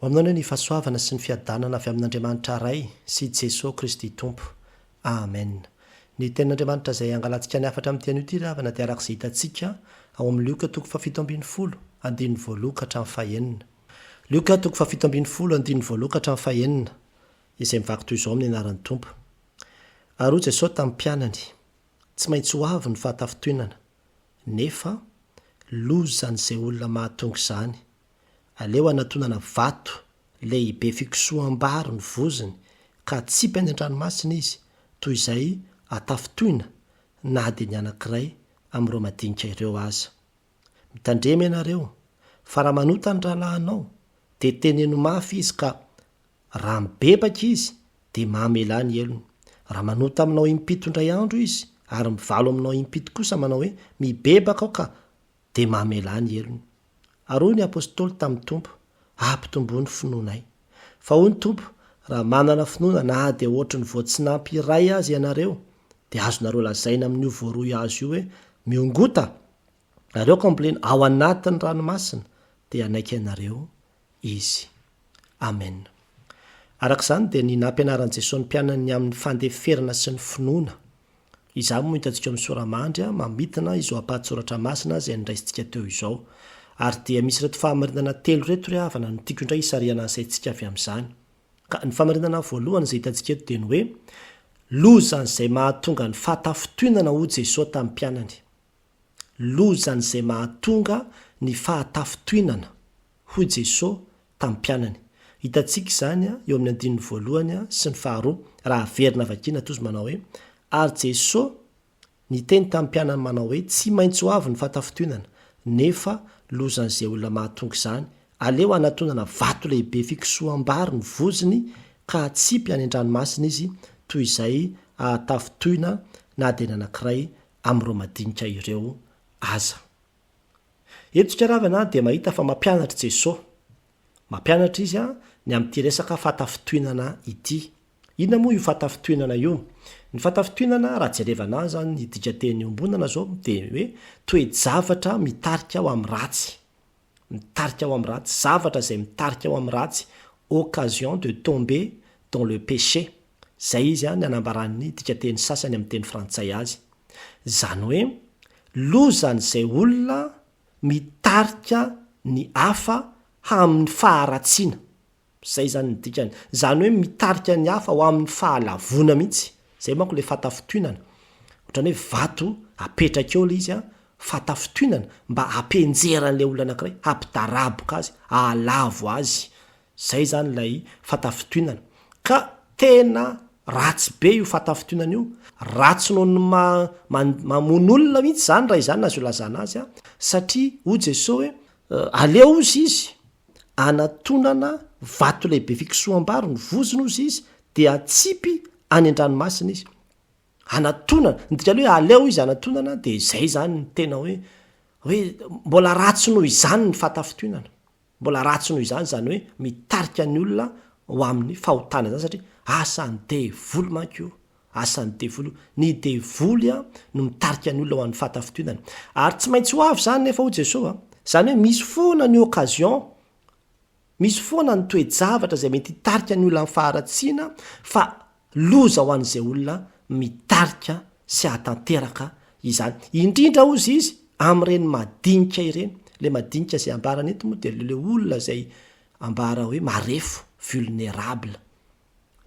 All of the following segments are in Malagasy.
Ho aminao anie ny fahasoavana sy ny fiadanana avy amin'Andriamanitra Ray sy Jesoa Kristy Tompo. Amen. Ny Tenin'Andriamanitra izay angalantsika ny hafatra amin'ity anio ity ry havana dia araka izay hitantsika ao amin'ny Lioka toko fahafito ambinifolo, andininy voaloha ka hatramin'ny fahenina. Lioka toko fahafito ambinifolo, andininy voaloha ka hatramin'ny fahenina, izay mivaky toy izao amin'ny anaran'ny Tompo. Ary hoy Jesoa tamin'ny mpianany, Tsy maintsy ho avy ny fahatafintohinana, nefa lozan'izay olona mahatonga izany. Aleo anatonana vato lehibe fikosoham-bary ny vozony ka atsipy any an-dranomasina izy toy izay atafintohina na dia ny anankiray amin'ireo madinika ireo aza. Mitandrema ianareo fa raha manota ny rahalahinao dia teneno mafy izy ka raha mibebaka izy dia mamelà ny helony. Raha manota aminao impito indray andro izy ary mivalo aminao impito kosa manao hoe mibebaka aho ka dia mamelà ny helony. Ary hoy ny Apostoly tamin'ny Tompo, Ampitomboy ny finoanay. Fa hoy ny Tompo, Raha manana finoana na dia ohatry ny voatsinampy iray aza ianareo, dia azonareo lazaina amin'io voaroy hazo io hoe, Miongota! Ary aoka hambolena ao anatin'ny ranomasina, dia hanaiky anareo Izy. Amena. Araka izany dia ny nampianaran'i Jesoa ny mpianany ny amin'ny fandeferana sy ny finoana. Izany moa hitantsika ao amin'ny sora-mandry mamintina izao ampahan-tsoratra masina izay noraisintsika teo izao. Ary dia misy ireto fahamarinana telo ireto ry havana no tiako indray hisarihana ny saintsika avy amin'izany. Ka ny fahamarinana voalohany izay hitantsika eto dia ny hoe, lozan'izay mahatonga ny fahatafintohinana hoy Jesoa tamin'ny mpianany. Lozan'izay mahatonga ny fahatafintohinana, hoy Jesoa tamin'ny mpianany. Hitantsika izany eo amin'ny andininy voalohany sy ny faharoa, raha averina vakiana toa izy manao hoe, Ary Jesoa niteny tamin'ny mpianany manao hoe, Tsy maintsy ho avy ny fahatafintohinana, nefa lozan'izay olona mahatonga izany, aleo hanatonana vato lehibe fikosoham-bary ny vozony ka hatsipy any an-dranomasina izy, toy izay hahatafintohina na dia ny anankiray amin'ireo madinika ireo aza. Eto isika ravana dia mahita fa mampianatra Jesoa. Mampianatra Izy ny amin'ity resaka fahatafintohinana ity. Inona moa io fahatafintohinana io? Ny fahatafintohinana, raha jerevana azy izany ny dikanteny iombonana izao dia hoe toe-javatra mitarika ho amin'ny ratsy. Mitarika ho amin'ny ratsy, zavatra izay mitarika ho amin'ny ratsy, occasion de tomber dans le péché. Izay izy ny anambaran'ny dikanteny sasany amin'ny teny frantsay azy. Izany hoe lozan'izay olona mitarika ny hafa hamin'ny faharatsiana. Izay izany ny dikany. Izany hoe mitarika ny hafa ho amin'ny fahalavoana mihitsy. Izay manko ilay fahatafintohinana. Ohatran'ny hoe vato apetraka eo ilay izy an, fahatafintohinana mba hampianjera an'ilay olona anankiray, hampidaraboka azy, hahalavo azy. Izay izany ilay fahatafintohinana. Ka tena ratsy be io fahatafintohinana io, ratsy noho ny mamono olona mihitsy izany raha izany no azo ilazana azy an, satria hoy Jesoa hoe, aleo hozy izy anatonana vato lehibe fikosoham-bary ny vozony hozy izy dia atsipy any an-dranomasina izy. Anatonana, ny dikan'ilay hoe aleo izy anatonana dia izay izany ny tena hoe hoe mbola ratsy noho izany ny fahatafintohinana. Mbola ratsy noho izany izany hoe mitarika ny olona ho amin'ny fahotana izany satria asan'ny devoly manko io, asan'ny devoly io. Ny devoly no mitarika ny olona ho amin'ny fahatafintohinana. Ary tsy maintsy ho avy izany nefa hoy Jesoa, izany hoe misy foana ny occasion, misy foana ny toe-javatra izay mety hitarika ny olona amin'ny faharatsiana fa Loza ho an'izay olona mitarika sy hahatanteraka izany. Indrindra hozy izy amin'ireny madinika ireny. Ilay madinika izay ambarany eto moa dia ilay olona izay ambara hoe marefo, vulnerable.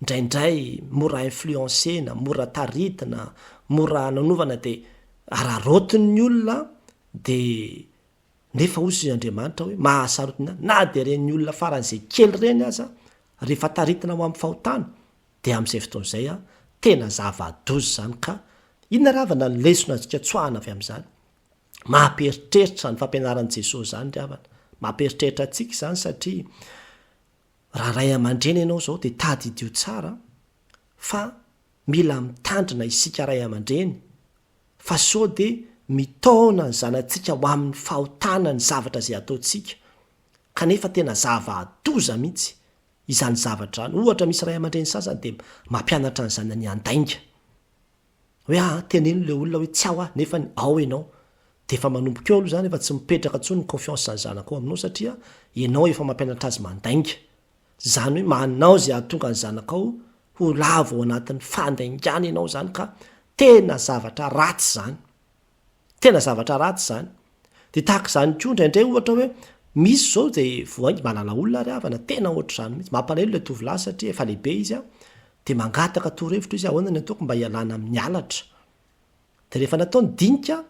Indraindray mora influencer-na, mora taritina, mora nanovana dia araraotin'ny olona dia Nefa hoy izy Andriamanitra hoe, Mahasarotiny ahy, na dia ireny olona faran'izay kely ireny aza, rehefa taritina ho amin'ny fahotana, dia amin'izay fotoana izay tena zava-doza izany ka inona ry havana ny lesona azontsika tsoahana avy amin'izany? Mampieritreritra izany fampianaran'i Jesosy izany ry havana, mampieritreritra antsika izany satria raha ray aman-dreny ianao izao dia tadidio tsara fa mila mitandrina isika ray aman-dreny fa sao dia mitaona ny zanatsika ho amin'ny fahotana ny zavatra izay ataontsika, kanefa tena zava-doza mihitsy izany zavatra izany. Ohatra, misy ray aman-dreny sasany dia mampianatra ny zanany handainga, hoe aa teneno ilay olona hoe tsy ao aho nefa ao ianao, dia efa manomboka eo aloha izany efa tsy mipetraka intsony ny confiance-n'ny zanakao aminao satria ianao efa mampianatra azy mandainga. Izany hoe manao izay hahatonga ny zanakao ho lavo ao anatin'ny fandaingana ianao izany ka tena zavatra ratsy izany. Tena zavatra ratsy izany. Dia tahaka izany koa indraindray ohatra hoe misy izao dia voahaingo mahalala olona ary havana tena ohatr'izany mihitsy. Mampalahelo ilay tovolahy satria efa lehibe izy an, dia mangataka torohevitra izy ahoana ny ataoko mba hialana amin'ny halatra. Dia rehefa natao ny dinika,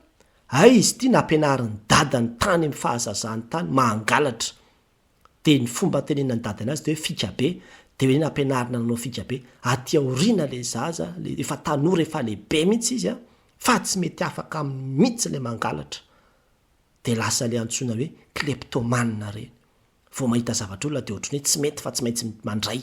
hay izy ity nampianarin'ny dadany tany amin'ny fahazazany tany mahangalatra. Dia ny fomba tenenan'ny dadany azy dia hoe fika be, dia hoe nampianarina nanao fika be. Aty aoriana ilay zaza, ilay efa tanora efa lehibe mihitsy izy an, fa tsy mety afaka aminy mihitsy ilay mangalatra. Dia lasa ilay antsoina hoe kleptomane ireny. Vao mahita zavatra olona dia ohatran'ny hoe tsy mety fa tsy maintsy mandray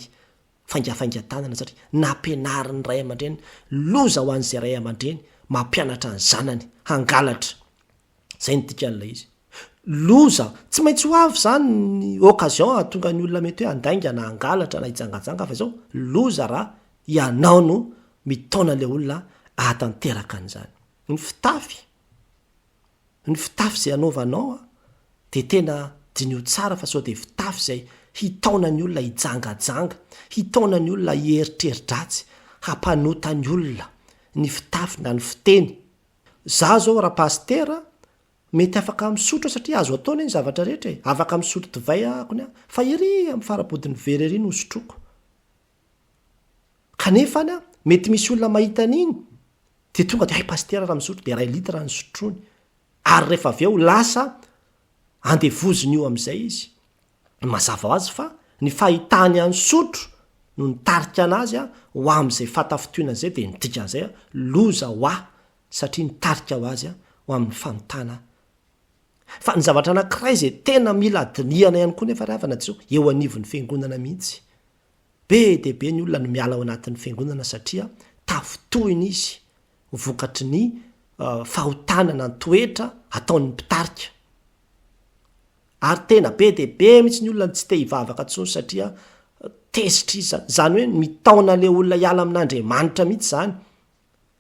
faingafaingan-tanana satria nampianarin'ny ray aman-dreny, loza ho an'izay ray aman-dreny mampianatra ny zanany hangalatra. Izay no dikan'ilay izy. Loza! Tsy maintsy ho avy izany ny occasion hahatonga ny olona mety hoe handainga na hangalatra na hijangajanga fa izao, loza raha ianao no mitaona ilay olona hahatanteraka an'izany. Ny fitafy, ny fitafy izay anaovanao an, dia tena diniho tsara fa sao dia fitafy izay hitaona ny olona hijangajanga, hitaona ny olona hieritreri-dratsy, hampanota ny olona ny fitafy na ny fiteny. Za zao ra pasitera mety afaka misotro satria azo atao anie ny zavatra rehetra e, afaka misotro divay ahako ny ahy fa ery amin'ny farabodin'ny vera ery no sotroiko. Kanefa any mety misy olona mahita an'iny dia tonga dia hay pasitera raha misotro dia iray litre no sotroiny ary rehefa avy eo lasa andevozin'io amin'izay izy. Mazava ho azy fa ny fahitany an'i Sotro no nitarika anazy ho amin'izay fahatafintohinana izay dia ny dikan'izay loza ho ahy satria nitarika ho azy ho amin'ny fanontana Fa ny zavatra anankiray izay tena mila dinihana ihany koa nefa ry havana dia izao, eo anivon'ny fiangonana mihitsy. Be dia be ny olona no miala ao anatin'ny fiangonana satria tafintohina izy vokatry ny fahotana na ny toetra ataon'ny mpitarika. Ary tena be dia be mihitsy ny olona no tsy te hivavaka intsony satria tezitra izy zany. Izany hoe mitaona ilay olona hiala amin'Andriamanitra mihitsy izany.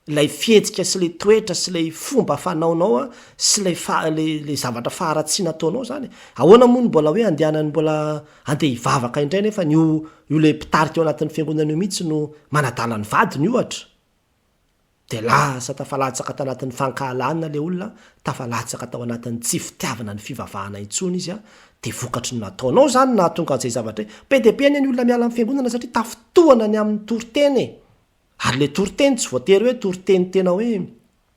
Ilay fihetsika sy ilay toetra sy ilay fomba fanaonao sy ilay fa- ilay ilay zavatra faharatsiana ataonao izany e. Ahoana moa no mbola hoe andehanany mbola andeha hivavaka indray nefa io io ilay mpitarika ao anatin'ny fiangonana io mihitsy no manadala ny vadiny ohatra. Dia lasa tafalatsaka tanatin'ny fankahalana ilay olona, tafalatsaka tao anatin'ny tsy fitiavana ny fivavahana intsony izy, dia vokatry ny nataonao izany no nahatonga an'izay zavatra izay. Be dia be anie ny olona miala amin'ny fiangonana satria tafintohana ny amin'ny toriteny e! Ary ilay toriteny tsy voatery hoe toriteny tena hoe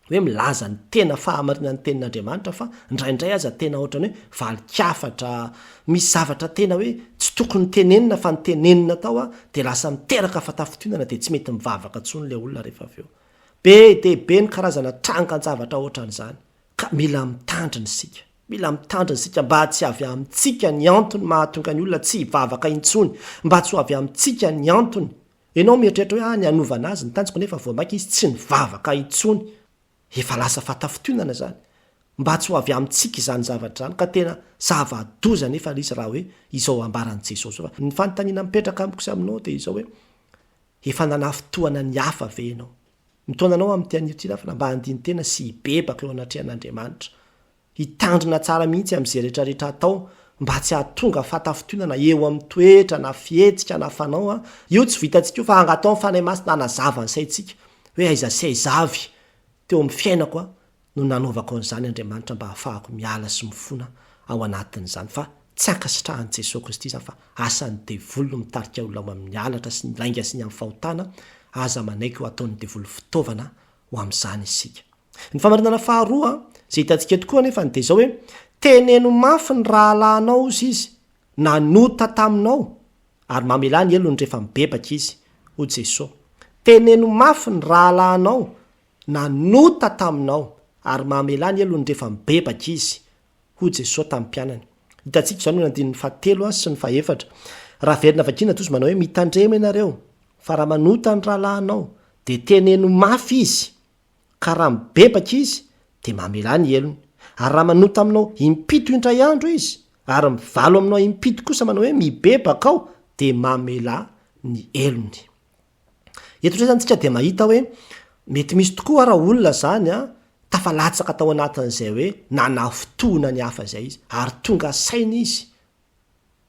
hoe milaza ny tena fahamarinan'ny tenin'Andriamanitra fa indraindray aza tena ohatran'ny hoe valin-kafatra, misy zavatra tena hoe tsy tokony tenenina fa notenenina tao dia lasa miteraka fahatafintohinana dia tsy mety mivavaka intsony ilay olona rehefa avy eo. Be dia be ny karazana trangan-javatra ohatran'izany ka mila mitandrina isika. Mila mitandrina isika mba tsy avy amintsika ny antony mahatonga ny olona tsy hivavaka intsony, mba tsy ho avy amintsika ny antony Ianao mieritreritra hoe ah ny hanovana azy ny tanjoko nefa vao maika izy tsy nivavaka intsony. Efa lasa fahatafintohinana izany. Mba tsy ho avy amintsika izany zavatra izany ka tena zava-doza nefa ilay izy raha hoe izao ambaran'i Jesosy izao. Fa ny fanontaniana mipetraka amiko sy aminao dia izao hoe efa nanafintohana ny hafa ve ianao? Mitaona anao amin'ity anio ity aho fa mba handini-tena sy hibebaka eo anatrehan'Andriamanitra. Hitandrina tsara mihitsy amin'izay rehetrarehetra atao mba tsy hahatonga fahatafintohinana eo amin'ny toetra na fihetsika na fanao an! Io tsy vitantsika io fa angatao ny Fanahy Masina hanazava ny saintsika hoe aiza sy aiza avy teo amin'ny fiainako an no nanaovako an'izany Andriamanitra mba hahafahako miala sy mifona ao anatin'izany fa tsy ankasitrahan'i Jesoa Kristy izany fa asan'ny devoly no mitarika olona ho amin'ny halatra sy ny lainga sy ny amin'ny fahotana, aza manaiky ho ataon'ny devoly fitaovana ho amin'izany isika. Ny famarinana faharoa izay hitantsika eto koa anefa dia izao hoe, Teneno mafy ny rahalahinao hozy izy, nanota taminao, ary mamelà ny helony rehefa mibebaka izy, hoy Jesoa. Teneno mafy ny rahalahinao, nanota taminao, ary mamelà ny helony rehefa mibebaka izy, hoy Jesoa tamin'ny mpianany. Hitantsika izany eo andininy fahatelo sy ny fahefatra. Raha averina vakiana toa izy manao hoe, Mitandrema ianareo, fa raha manota ny rahalahinao, dia teneno mafy izy, Ka raha mibebaka izy, dia mamelà ny helony. Ary raha manota aminao impito indray andro izy, ary mivalo aminao impito kosa manao hoe, Mibebaka aho, dia mamelà ny helony. Eto indray izany isika dia mahita hoe mety misy tokoa ara olona izany an, tafalatsaka tao anatin'izay hoe nanafintohina ny hafa izay izy, ary tonga saina izy,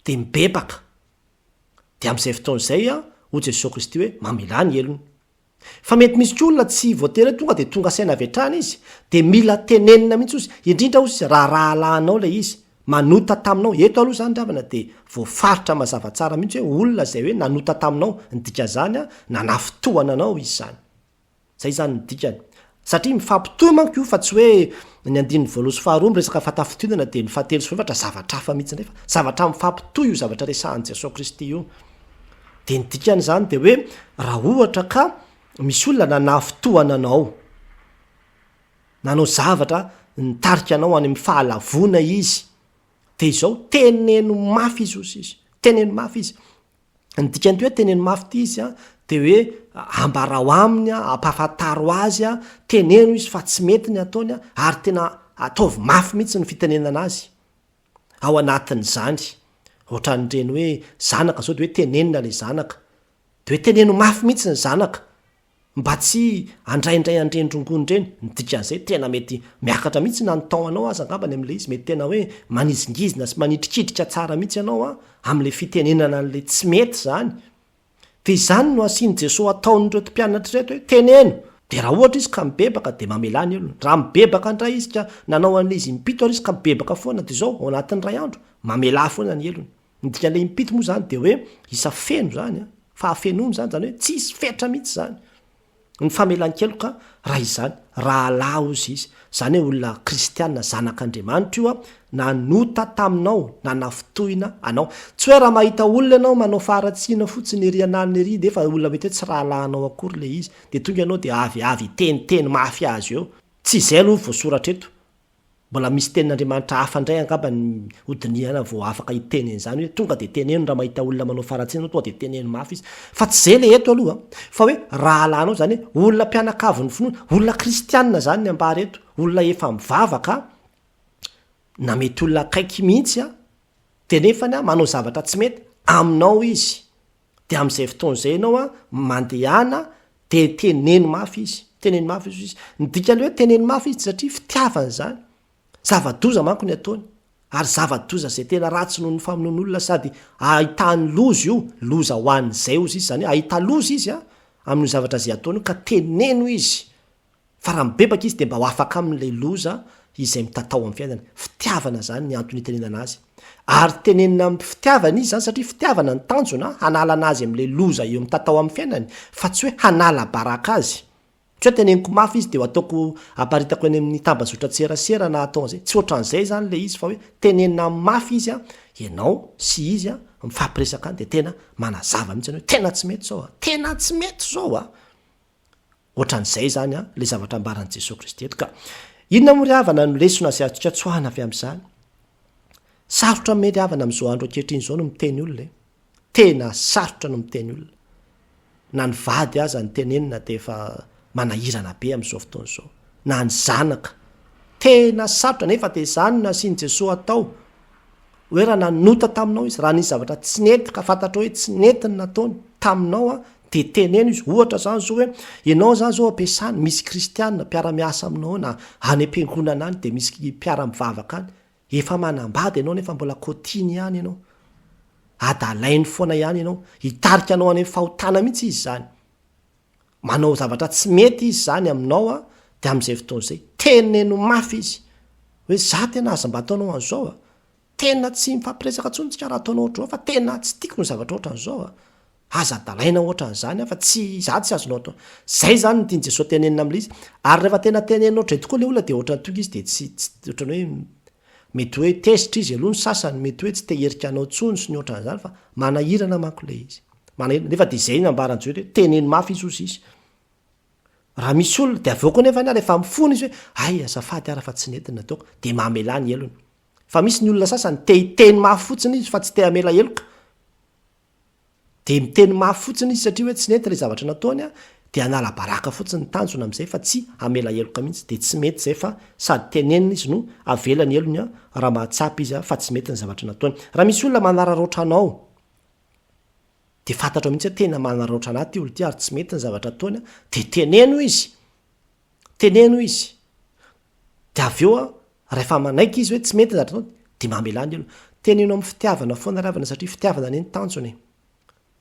dia mibebaka. Dia amin'izay fotoana izay, hoy Jesoa Kristy hoe, mamelà ny helony. Fa mety misy koa olona tsy voatery hoe tonga dia tonga saina avy hatrany izy, dia mila tenenina mihitsy ozy, indrindra ozy raha rahalahinao ilay izy, manota taminao, eto aloha izany ry havana dia voafaritra mazava tsara mihitsy hoe olona izay hoe nanota taminao, ny dikan'izany an, nanafintohana anao izy izany. Izay izany ny dikany. Satria mifampitohy manko io fa tsy hoe ny andininy voalohany sy faharoa miresaka fahatafintohinana dia ny fahatelo sy fahefatra zavatra hafa mihitsy indray fa zavatra mifampitohy io zavatra resahan'i Jesoa Kristy io. Dia ny dikan'izany dia hoe raha ohatra ka misy olona nanafintohana anao, nanao zavatra nitarika anao any amin'ny fahalavoana izy, dia izao teneno mafy izy hozy izy, teneno mafy izy. Ny dikan'ity hoe teneno mafy ity izy an, dia hoe ambarao aminy an, ampahafantaro azy an, teneno izy fa tsy mety ny ataony an, ary tena ataovy mafy mihitsy ny fitenenana azy ao anatin'izany. Ohatran'ireny hoe zanaka zao dia hoe tenenina ilay zanaka, dia hoe teneno mafy mihitsy ny zanaka. Mba tsy handraindray an'ireny rongony ireny, ny dikan'izay tena mety miakatra mihitsy na ny temps anao aza angambany amin'ilay izy, mety tena hoe manizingizina sy manitrikitrika tsara mihitsy ianao an, amin'ilay fitenenana an'ilay tsy mety izany. Dia izany no asian'i Jesoa ataon'ireto mpianatra ireto hoe teneno! Dia raha ohatra izy ka mibebaka dia mamelà ny helony, raha mibebaka indray izy ka nanao an'ilay izy impito ary izy ka mibebaka foana dia izao ao anatin'ny iray andro, mamelà foana ny helony. Ny dikan'ilay impito moa izany dia hoe isa feno izany an, fahafenoana izany, izany hoe tsisy fetra mihitsy izany ny famelan-keloka raha izany, rahalahy hozy izy, izany hoe olona kristiana, zanak'Andriamanitra io an, nanota taminao, nanafintohina anao. Tsy hoe raha mahita olona ianao manao faharatsiana fotsiny ery an'alina ery nefa olona mety hoe tsy rahalahinao akory ilay izy, dia tonga ianao dia avy avy hiteniteny mafy azy eo. Tsy izay aloha no voasoratra eto. Mbola misy tenin'Andriamanitra hafa indray angamba ny hodinihana vao afaka hiteny an'izany hoe tonga dia teneno raha mahita olona manao faharatsiana ianao tonga dia teneno mafy izy. Fa tsy izay ilay eto aloha fa hoe rahalahinao izany hoe olona mpianakavin'ny finoana, olona kristianina izany ny ambara eto, olona efa mivavaka na mety olona akaiky mihitsy an, dia nefany an manao zavatra tsy mety aminao izy. Dia amin'izay fotoana izay ianao an, mandehana dia teneno mafy izy, teneno mafy izy izy. Ny dikan'ilay hoe teneno mafy izy dia satria fitiavana izany. Zava-doza manko ny ataony. Ary zava-doza izay tena ratsy noho ny famonoan'olona sady ahitany loza io, loza ho an'izay hozy izy, izany hoe ahita loza izy an, amin'io zavatra izay ataony io ka teneno izy. Fa raha mibebaka izy dia mba ho afaka aminy ilay loza izay mitatao amin'ny fiainany. Fitiavana izany ny antony itenenana azy. Ary tenenina amin'ny fitiavana izy izany satria fitiavana ny tanjona, hanalana azy amin'ilay loza eo mitatao amin'ny fiainany, fa tsy hoe hanala baraka azy. Tsy hoe teneniko mafy izy dia ho ataoko aparitako eny amin'ny tambazotran-tserasera na atao an'izay. Tsy ohatran'izay izany ilay izy fa hoe tenenina mafy izy an, ianao sy izy an, mifampiresaka any dia tena manazava mihitsy ianao hoe tena tsy mety izao an, tena tsy mety izao an. Ohatran'izay izany an, ilay zavatra ambaran'i Jesoa Kristy eto. Ka inona moa ry havana no lesona izay azontsika tsoahana avy amin'izany? Sarotra ame ry havana amin'izao andro ankehitriny izao no miteny olona e. Tena sarotra no miteny olona. Na ny vady aza ny tenenina dia efa manahirana be amin'izao fotoana izao. Na ny zanaka. Tena sarotra nefa dia izany no nasian'i Jesoa atao. Hoe raha nanota taminao izy, raha nisy zavatra tsy nety ka fantatrao hoe tsy nety ny nataony taminao an, dia teneno izy. Ohatra izany izao hoe, ianao izany izao ampiasana, misy kristiana mpiara-miasa aminao na any am-piangonana any dia misy mpiara-mivavaka any, efa manambady ianao nefa mbola kotiny ihany ianao. Adalainy foana ihany ianao. Hitarika anao any amin'ny fahotana mihitsy izy izany. Manao zavatra tsy mety izy izany aminao an, dia amin'izay fotoana izay, teneno mafy izy hoe za tena aza mba ataonao an'izao a! Tena tsy mifampiresaka intsony tsika raha ataonao ohatr'izao fa tena tsy tiako ny zavatra ohatran'izao a! Aza adalaina ohatran'izany aho fa tsy za tsy azonao atao. Zay izany no tian'i Jesoa tenenina amin'ilay izy. Ary rehefa tena tenenina ohatr'izay tokoa ilay olona dia ohatran'ny tonga izy dia tsy tsy ohatran'ny hoe mety hoe tezitra izy aloha ny sasany, mety hoe tsy te hierika anao intsony sy ny ohatran'izany fa manahirana manko ilay izy. Manahirana, nefa dia izay no ambaran'i Joe hoe teneno mafy izy hozy izy. Raha misy olona, dia avy eo koa nefa rehefa mifona izy hoe hay azafady ara fa tsy nety ny nataoko, dia mamelà ny helony. Fa misy ny olona sasany te hiteny mafy fotsiny izy fa tsy te hamela heloka. Dia miteny mafy fotsiny izy satria hoe tsy nety ilay zavatra nataony dia hanala baraka fotsiny ny tanjona amin'izay fa tsy hamela heloka mihitsy. Dia tsy mety izay fa sady tenenina izy no avela ny helony raha mahatsapa izy fa tsy mety ny zavatra nataony. Raha misy olona manararaotra anao, Dia fantatrao mihitsy hoe tena manaraotra anah ity olona ity ary tsy mety ny zavatra ataony an, dia teneno izy, teneno izy, dia avy eo an, rehefa manaiky izy hoe tsy mety ny zavatra ataony, dia mamelà ny olona. Teneno amin'ny fitiavana foana ry havana satria fitiavana anie ny tanjona e.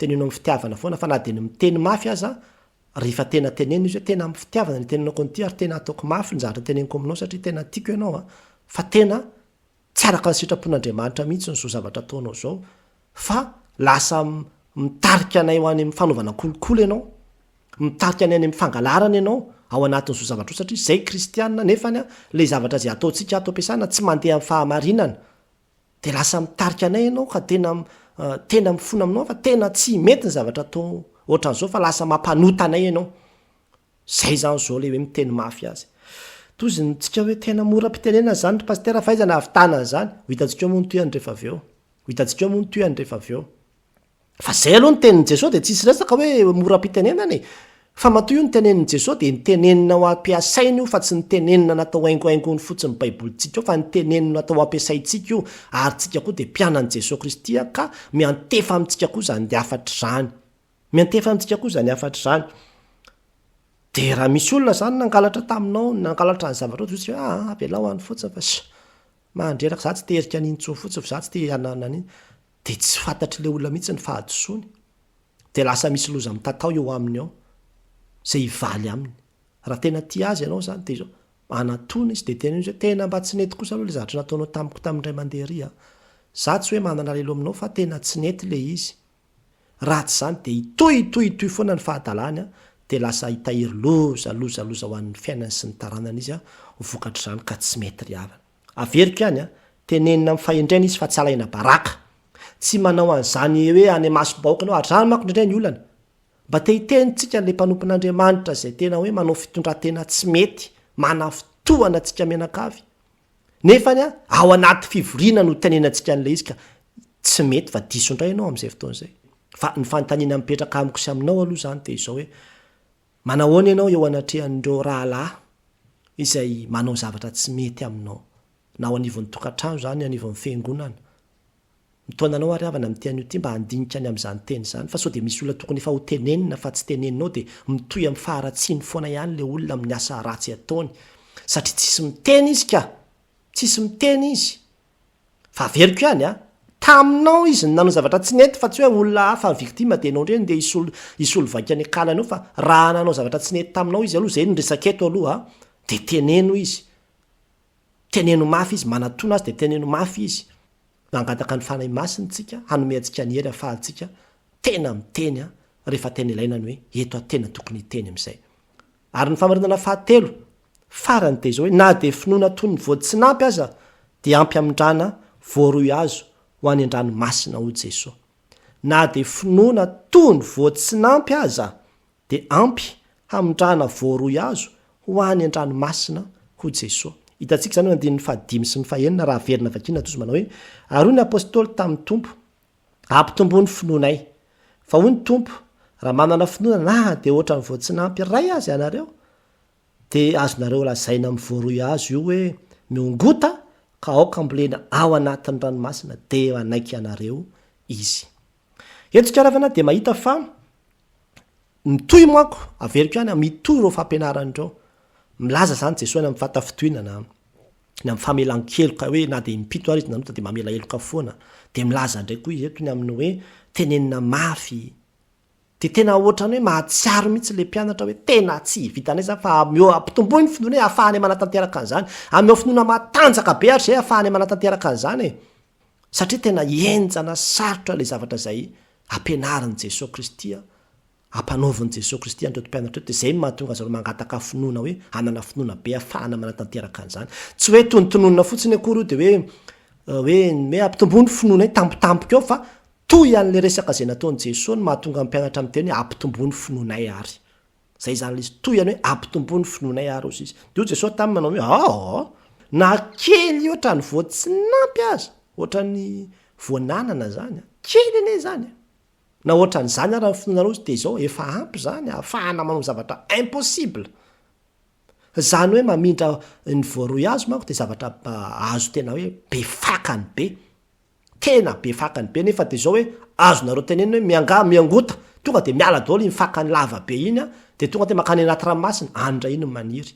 Teneno amin'ny fitiavana foana fa na dia ny miteny mafy aza rehefa tena tenenina izy hoe tena amin'ny fitiavana ny itenenako an'ity ary tena ataoko mafy ny zavatra teneniko aminao satria tena tiako ianao an, fa tena tsy araka ny sitrapon'Andriamanitra mihitsy izao zavatra ataonao izao fa lasa mitarika anay ho any amin'ny fanaovana kolikoly ianao, mitarika anay any amin'ny fangalarana ianao ao anatin'izao zavatra izao satria izay kristiana nefany an, ilay zavatra izay ataontsika ato am-piasana tsy mandeha amin'ny fahamarinana. Dia lasa mitarika anay ianao ka tena tena mifona aminao fa tena tsy mety ny zavatra atao ohatran'izao fa lasa mampanota anay ianao. Zay zany zao le hoe miteny mafy azy. Tohizintsika hoe tena mora am-pitenenana zany ry pasitera fa aiza no ahavitana an'izany? Ho hitantsika eo moa ny tohiny rehefa avy eo. Ho hitantsika eo moa ny tohiny rehefa avy eo. Fa zay aloha ny tenin'i Jesoa dia tsisy resaka hoe mora am-pitenenana e! Fa matoa io ny tenenin'i Jesoa dia nitenenina ho ampiasaina io fa tsy nitenenina natao haingohaingony fotsiny baibolintsika io fa nitenenina natao ampiasaintsika io ary tsika koa dia mpianan'i Jesoa Kristy ka miantefa amintsika koa izany hafatra izany. Miantefa amintsika koa izany hafatra izany. Dia raha misy olona izany nangalatra taminao, nangalatra ny zavatrao dia hoy isika hoe aa avelao any fotsiny fa sh! Mandreraka, za tsy te herika an'iny intsony fotsiny fa za tsy te hanana an'iny. Dia tsy fantatr'ilay olona mihitsy ny fahadisoany. Dia lasa misy loza mitatao eo aminy ao, izay hivaly aminy. Raha tena tia azy ianao izany dia izao, manatona izy dia teneno izy hoe tena mba tsy nety kosa aloha ilay zavatra nataonao tamiko tamin'ny indray mandeha iry a! Za tsy hoe manana alahelo aminao fa tena tsy nety ilay izy. Raha tsy izany dia hitohy hitohy hitohy foana ny fahadalany a, dia lasa hitahiry loza loza loza ho an'ny fiainany sy ny taranany izy a, ho vokatr'izany ka tsy mety ry havana. Averiko ihany a, tenenina amin'ny fahendrena izy fa tsy alaina baraka. Tsy manao an'izany hoe any imasom-bahoaka ianao, ary izany manko indraindray ny olana. Mba te hiteny tsika an'ilay mpanompon'Andriamanitra izay tena hoe manao fitondran-tena tsy mety, manafintohana antsika mianakavy. Nefany a, ao anaty fivoriana no itenenantsika an'ilay izy ka tsy mety fa diso indray ianao amin'izay fotoana izay. Fa ny fanontaniana mipetraka amiko sy aminao aloha izany dia izao hoe, manahoana ianao eo anatrehan'ireo rahalahy izay manao zavatra tsy mety aminao, na ao anivon'ny tokantrano izany, anivon'ny fiangonana? Mitaona anao ary havana amin'ity anio ity mba handinika ny amin'izany teny izany fa sao dia misy olona tokony efa ho tenenina fa tsy teneninao dia mitohy amin'ny faharatsiany foana ihany ilay olona amin'ny asa ratsy ataony satria tsisy miteny izy ka! Tsisy miteny izy. Fa averiko ihany a! Taminao izy no nanao zavatra tsy nety fa tsy hoe olona hafa victime dia ianao indray no ndeha hisolo hisolo vaika ny akalany eo fa raha nanao zavatra tsy nety taminao izy aloha izay no resaka eto aloha a! Dia teneno izy. Teneno mafy izy, manatona azy dia teneno mafy izy. Mangataka ny Fanahy Masina isika hanome antsika ny hery ahafahantsika tena miteny rehefa tena ilaina ny hoe eto aho tena tokony hiteny amin'izay. Ary ny fahamarinana fahatelo, farany dia izao hoe na dia finoana toy ny voatsinampy aza dia ampy hamindrana voaroy hazo ho any an-dranomasina hoy Jesoa. Na dia finoana toy ny voatsinampy aza dia ampy hamindrana voaroy hazo ho any an-dranomasina hoy Jesoa. Hitantsika izany eo andininy fahadimy sy ny fahenina raha averina vakiana toa izy manao hoe, Ary hoy ny Apostoly tamin'ny Tompo, Ampitomboy ny finoanay. Fa hoy ny Tompo, Raha manana finoana na dia ohatran'ny voatsinampy iray aza ianareo, dia azonareo lazaina amin'ny voaroy hazo io hoe, Miongota ka aoka hambolena ao anatin'ny ranomasina, dia hanaiky anareo izy. Eto Tsikarafana dia mahita fa mitohy manko, averiko ihany, mitohy ireo fampianarana ireo. Milaza izany Jesoa ny amin'ny fahatafintohinana, ny amin'ny famelan-keloka hoe na dia impito ary izy nanota dia mamela heloka foana. Dia milaza indray koa izy eto ny amin'ny hoe tenenina mafy. Dia tena ohatran'ny hoe mahatsiaro mihitsy ilay mpianatra hoe tena tsy vitanay izany fa ameo ampitomboy ny finoana hoe ahafahanay manatanteraka an'izany. Ameo finoana matanjaka be ary izay ahafahanay manatanteraka an'izany e. Satria tena henjana sarotra ilay zavatra izay ampianarin'i Jesoa Kristy, ampanaovin'i Jesoa Kristy an'ireto mpianatra ireto, dia izay no mahatonga zareo mangataka finoana hoe hanana finoana be ahafahana manatanteraka an'izany. Tsy hoe tonontononina fotsiny akory io dia hoe hoe hoe ampitomboy ny finoanay tampotampoka eo fa toy an'ilay resaka izay nataon'i Jesoa no mahatonga ny mpianatra miteny hoe ampitomboy ny finoanay ary. Zay izany ilay izy, toy ny hoe ampitomboy ny finoanay ary hozy izy. Dia hoy Jesoa taminy manao hoe, Aa! Na kely ohatran'ny voatsinampy aza, ohatran'ny voan'anana izany an, kely anie izany an! Na ohatran'izany ara ny finoanareo hozy dia izao, efa ampy izany ahafahana manao zavatra impossible. Izany hoe mamindra ny voaroy hazo manko dia zavatra azo tena hoe be fakany be. Tena be fakany be nefa de zao hoe azonareo tenenina hoe miangaha miangota tonga de miala daholo iny fakany lava be iny an de tonga de makany anaty ranomasina any ndray iny no maniry.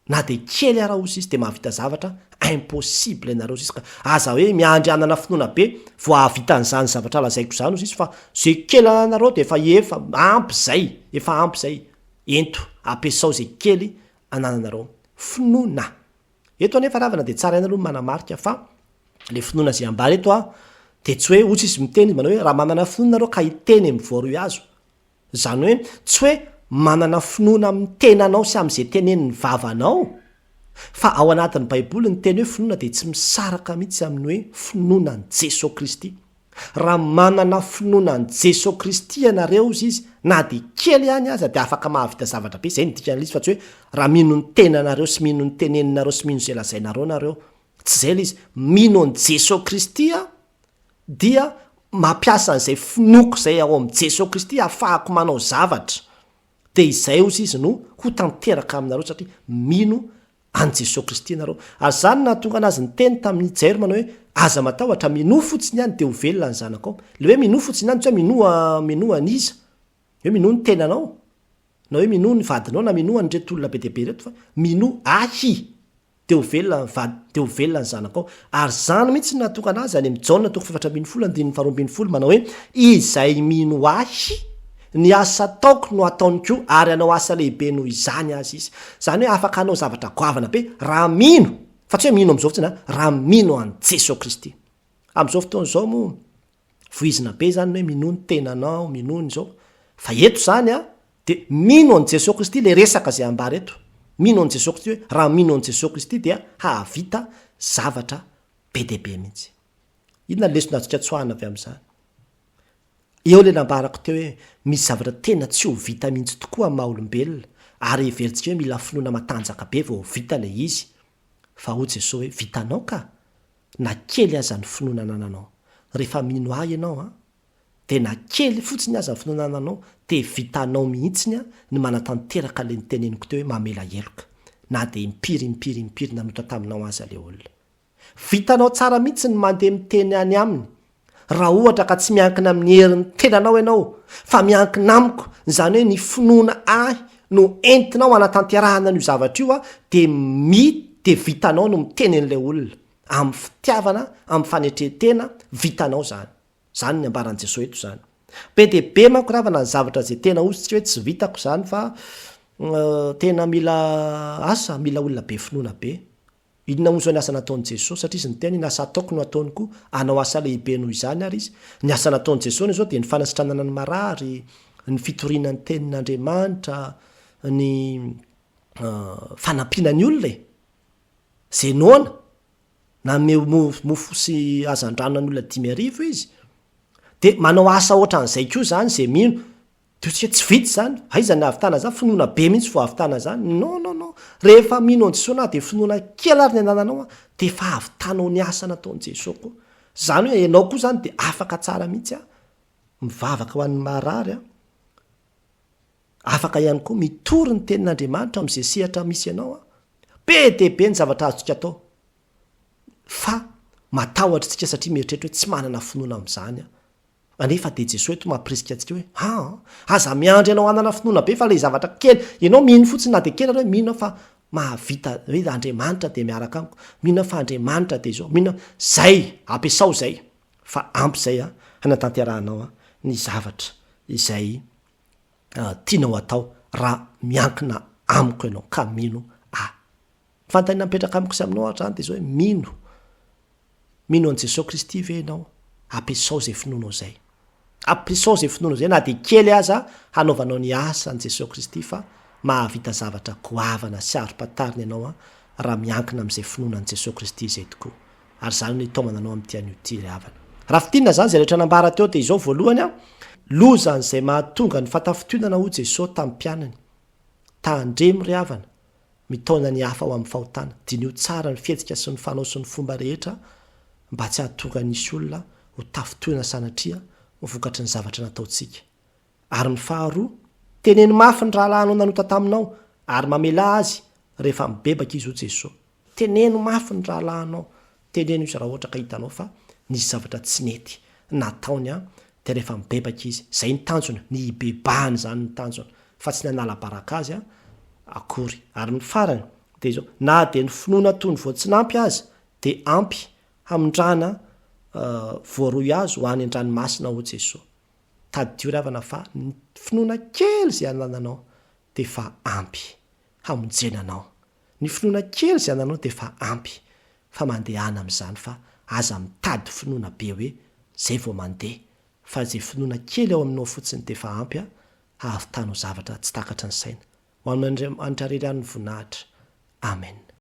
Na dia kely ara ozy izy dia mahavita zavatra impossible ianareo ozy izy ka aza hoe miandry hanana finoana be vao hahavita an'izany zavatra lazaiko izany ozy izy fa ze kely ananareo dia efa efa ampy zay, efa ampy zay, ento ampiasao ze kely anananareo. Finoana. Eto anefa ravana dia tsara ihany aloha ny manamarika fa le finoana ze ambara eto a dia tsy hoe ozy izy miteny izy manao hoe raha manana finoana nareo ka hiteny amin'ny voaroy hazo Izany hoe tsy hoe manana finoana amin'ny tenanao sy amin'izay tenenin'ny vavanao, fa ao anatin'ny Baiboly ny teny hoe finoana dia tsy misaraka mihitsy amin'ny hoe finoana an'i Jesoa Kristy. Raha manana finoana an'i Jesoa Kristy ianareo hozy izy, na dia kely ihany aza dia afaka mahavita zavatra be, izay no dikan'ilay izy fa tsy hoe raha mino ny tenanareo sy mino ny teneninareo sy mino izay lazainareo nareo. Tsy izay ilay izy. Mino an'i Jesoa Kristy aho dia mampiasa an'izay finoako izay ao amin'i Jesoa Kristy ahafahako manao zavatra, dia izay ozy izy no ho tanteraka aminareo satria mino an'i Jesoa Kristy ianareo. Ary izany no nahatonga an'azy niteny tamin'i Jairo manao hoe, aza matahotra, minoa fotsiny ihany dia ho velona ny zanakao. Ilay hoe minoa fotsiny ihany tsy hoe minoa minoa an'iza, hoe minoa ny tenanao, na hoe minoa ny vadinao, na minoa an'ireto olona be dia be ireto fa minoa ahy. Dia ho velona ny vady, dia ho velona ny zanakao. Ary izany mihitsy no nahatonga an'azy any amin'ny Jaona toko faha-14 andininy faharoambinifolo manao hoe, Izay mino Ahy, ny asa ataoko no hataony koa, ary hanao asa lehibe noho izany aza izy. Izany hoe afaka hanao zavatra goavana be raha mino, fa tsy hoe mino amin'izao fotsiny an, raha mino an'i Jesoa Kristy. Amin'izao fotoana izao moa, voizina be izany ny hoe minoa ny tenanao, minoa ny izao, fa eto izany an, dia mino an'i Jesoa Kristy ilay resaka izay ambara eto, mino an'i Jesoa Kristy hoe raha mino an'i Jesoa Kristy dia hahavita zavatra be dia be mihitsy. Inona ny lesona azontsika tsoahina avy amin'izany? Eo ilay nambarako teo hoe misy zavatra tena tsy ho vita mihitsy tokoa amin'ny maha olombelona ary heverintsika hoe mila finoana matanjaka be vao ho vita ilay izy, fa hoy Jesoa hoe vitanao ka! na kely aza ny finoana anananao. Rehefa mino ahy ianao an, dia na kely fotsiny aza ny finoana anananao dia vitanao mihitsiny ny manatanteraka ilay noteneniko teo hoe mamela heloka, na dia impiry impiry impiry nanota taminao aza ilay olona. Vitanao tsara mihitsy ny mandeha miteny any aminy raha ohatra ka tsy miankina amin'ny herin'ny tenanao ianao fa miankina amiko, izany hoe ny finoana ahy no entinao hanatanterahana an'io zavatra io dia mi dia vitanao no miteny an'ilay olona amin'ny fitiavana, amin'ny fanetren-tena, vitanao izany. Izany ny ambaran'i Jesoa eto izany. Be dia be manko ravana ny zavatra izay tena hozy tsika hoe tsy vitako izany fa tena mila asa, mila olona be finoana be. Inona moa izao ny asa nataon'i Jesoa? Satria Izy niteny, ny asa ataoko no ataony koa, hanao asa lehibe noho izany ary Izy. Ny asa nataon'i Jesoa anie izao dia ny fanasitranana ny marary, ny fitoriana ny tenin'Andriamanitra, ny fanampiana ny olona e! Izay noana, nanome mofo sy hazandrano an'ny olona 5000 Izy. Dia manao asa ohatran'izay koa izany izay mino. Dia otrika tsy vita izany, aiza ny hahavitana izany, finoana be mihitsy vao hahavitana izany, non non non, rehefa mino an'i Jesoa na dia finoana kely ary ny anananao an, dia efa hahavitanao ny asa nataon'i Jesoa koa. Izany hoe ianao koa izany dia afaka tsara mihitsy an, mivavaka ho an'ny marary an, afaka ihany koa mitory ny tenin'Andriamanitra amin'izay sehatra misy anao an, be dia be ny zavatra azontsika atao, fa matahotra isika satria mieritreritra hoe tsy manana finoana amin'izany aho. Anefa dia Jesoa eto mampirisika antsika hoe aa, aza miandry ianao hanana finoana be fa ilay zavatra kely, ianao mino fotsiny na dia kely ary hoe mino aho fa mahavita hoe Andriamanitra dia miaraka amiko, mino aho fa Andriamanitra dia izao, mino aho, zay, ampiasao izay fa ampy izay hanatanterahanao ny zavatra izay tianao atao raha miankina amiko ianao ka mino ahy. Fanontaniana mipetraka amiko sy aminao ary izany dia izao hoe mino, mino an'i Jesoa Kristy ve ianao? Ampiasao izay finoanao izay. Ampiasao izay finoanao izay na dia kely aza hanaovanao ny asan'i Jesoa Kristy fa mahavita zavatra goavana sy aro-pantarina ianao an, raha miankina amin'izay finoana an'i Jesoa Kristy izay tokoa. Ary izany no hitaomana anao amin'ity anio ity ry havana. Raha fintinina izany izay rehetra nambara teo dia izao voalohany an, lozan'izay mahatonga ny fatafintohinana hoy Jesoa tamin'ny mpianany. Tandremo ry havana, mitaona ny hafa ho amin'ny fahotana. Diniho tsara ny fihetsika sy ny fanao sy ny fomba rehetra mba tsy hahatonga nisy olona ho tafintohina sanatria ho vokatry ny zavatra nataontsika. Ary ny faharoa, teneno mafy ny rahalahinao nanota taminao ary mamelà azy rehefa mibebaka izy hoy Jesoa. Teneno mafy ny rahalahinao, teneno izy raha ohatra ka hitanao fa nisy zavatra tsy nety nataony an, dia rehefa mibebaka izy, izay ny tanjona, ny hibebahany izany ny tanjona, fa tsy ny hanala baraka azy an, akory. Ary ny farany, Dia izao, na dia ny finoana toy ny voatsinampy aza dia ampy hamindrana voaroy azy ho any an-dranomasina hoy Jesoa. Tadidio ry havana fa ny finoana kely izay anananao dia efa ampy hamonjena anao. Ny finoana kely izay ananao dia efa ampy fa mandehana amin'izany fa aza mitady finoana be hoe zay vao mandeha fa izay finoana kely ao aminao fotsiny dia efa ampy hahavitanao zavatra tsy takatry ny saina. Ho an'Andriamanitra irery ihany ny voninahitra. Amen.